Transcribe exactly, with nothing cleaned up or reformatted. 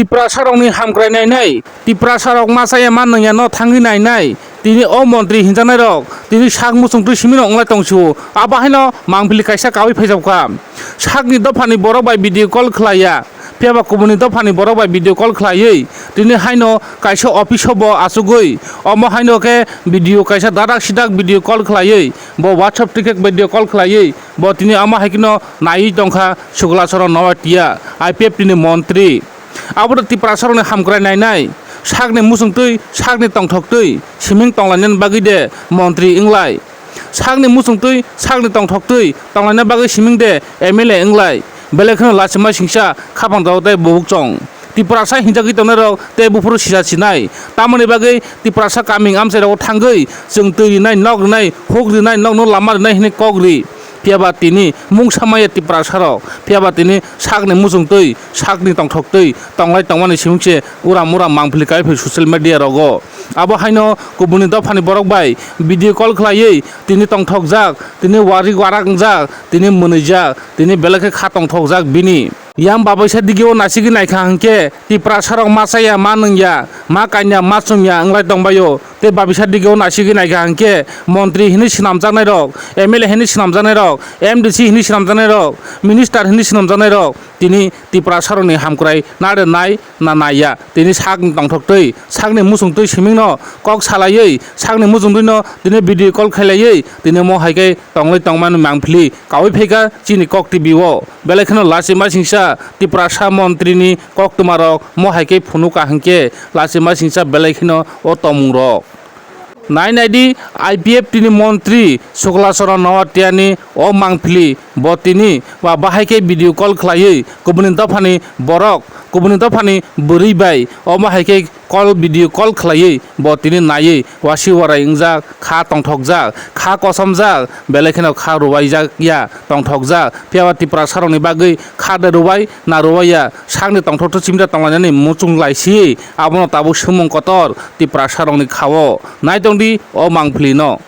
Tiprasarokni hamkrai nainai, Tiprasarok machaya ma nwngyano thangwi nainai, tini o montri hinjaknairok tini sak muchungtwi simino wnglai tongsio. Abo haino mangpili kaisa kawi phaijakha. Sakni dophani borok bai video call khlaiya, phiyaba kubuni dophani borok bai video call khlaiwi tini haino kaisa office-o bo achugwi, omo haino khe video kaisa dadak sidak video call khlaiwi, bo WhatsApp tikhe video call khlaiwi bo tini omo hai kheno naiwi tongkha Suklasoro Noatia, I P F T ni montri. Abo de Tiprasarokni hamkrai nainai, sakni muchungtwi, sakni tongthoktwi siming tonglainani bagwi de montri wnglai. Sakni muchungtwi, sakni tongthoktwi tonglaina bagwi siming de M L A wnglai. Belai kheno lachima singsa khapang rok tei bubuk chong. Tiprasa hinjagwi tongnairok tei buphuru sisa sinai. Tamoni bagwi Tiprasa kaming amchairogo thangwi chwng twi rinai, nok rinai, huk rinai, nokno lama rinai hwnwi kok ri. Phiyaba tini mungsa maya Tiprasarok, phiyaba tini sakni muchungtwi, sakni tongthoktwi tonglai tongmani simingse uram uram mangpili kaiphai social media rogo. Abo haino kubuni dophani borok bai video call khlaiwi tini tongthokjak, tini warik warak wngjak, tini mwnwijak, tini belai khe kha tongthokjak bini. Yang babaisa digio nasigwi naikha hwnkhe Tiprasarok machaya ma nungya, ma kanya ma chumya wnglai tongbaio. Tei babisa digio nasigwi naikha hwnkhe montri hinwi swnamjaknairok, M L A hinwi swnamjaknairok, M D C hinwi swnamjaknairok, minister hinwi swnamjaknairok tini Tiprasarokni hamkrai na rwnai na naiya. Tini sakni tongthoktwi, sakni muchungtwi simingno kok salaiwi, sakni muchungtwino tini video call khailaiwi tini mo hai khe tonglai tongmani mangpili kawi phaikha chini Kok T V o. Belai kheno lachima singsa Tiprasa montrini koktwmarok mo hai khe phunukha hwnkhe lachima singsa belai kheno o tongmungrok. Nai naidi, I P F T ni montri Suklasoro Noatiani o mangpili bo tini ba bahai khe video call khlaiwi kubuni dophani borok, kubuni dophani bwrwi bai omo hai khe call, video call khlaiwi bo tini naiwi wasi warai wngjak, kha tongthokjak, kha kosomjak, belai kheno kha ruwaijak ya tongthokjak. Phiyaba Tiprasarokni bagwi kha de ruwai na ruwaiya sakni tongthokto chimda tonglainani muchung laisi, abono tabuk swngmung kotor Tiprasarokni khao. Naitongdi o mangpilino.